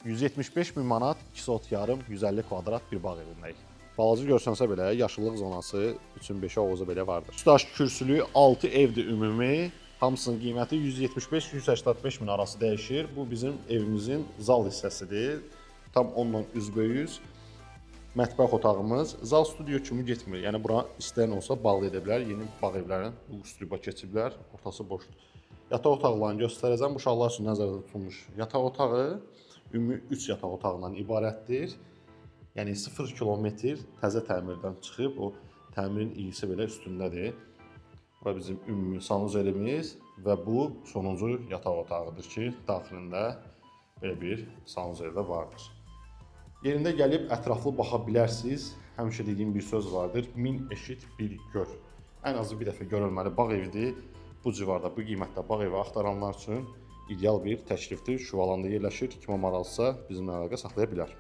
175 min manat, 2 sot yarım, 150 kvadrat bir bağ evindəyik. Balaca görsənsə belə yaşıllıq zonası üçün 5 ovuzu belə vardır. Daş kürsülü 6 evdir ümumi. Hamısının qiyməti 175-185 min arası dəyişir. Bu bizim evimizin zal hissəsidir. Tam onunla üzbəyüz mətbəx otağımız. Zal studiyo kimi getmir. Yəni bura istəyən olsa bağlı edə bilər. Yeni bağ evlərinin bu üsluba keçiblər. Ortası boşdur. Yataq otaqlarını göstərəcəm. Bu uşaqlar üçün nəzərdə tutulmuş yataq otağı ümumi 3 yataq otağından ibarətdir. Yəni 0 kilometr təzə təmirdən çıxıb, o təmirin iyisi belə üstündədir. Bura bizim ümumi sanuzelimiz və bu sonuncu yataq otağıdır ki, daxilində belə bir sanuzel də vardır. Yerində gəlib ətraflı baxa bilərsiniz. Həmişə dediyim bir söz vardır. 1000 eşit, bir gör. Ən azı bir dəfə görülməli bağ evidir. Bu civarda, bu qiymətdə bağ evi axtaranlar üçün ideal bir təklifdir. Şuvalanda yerləşir. Kimə maraqlısa bizimlə əlaqə saxlaya bilər.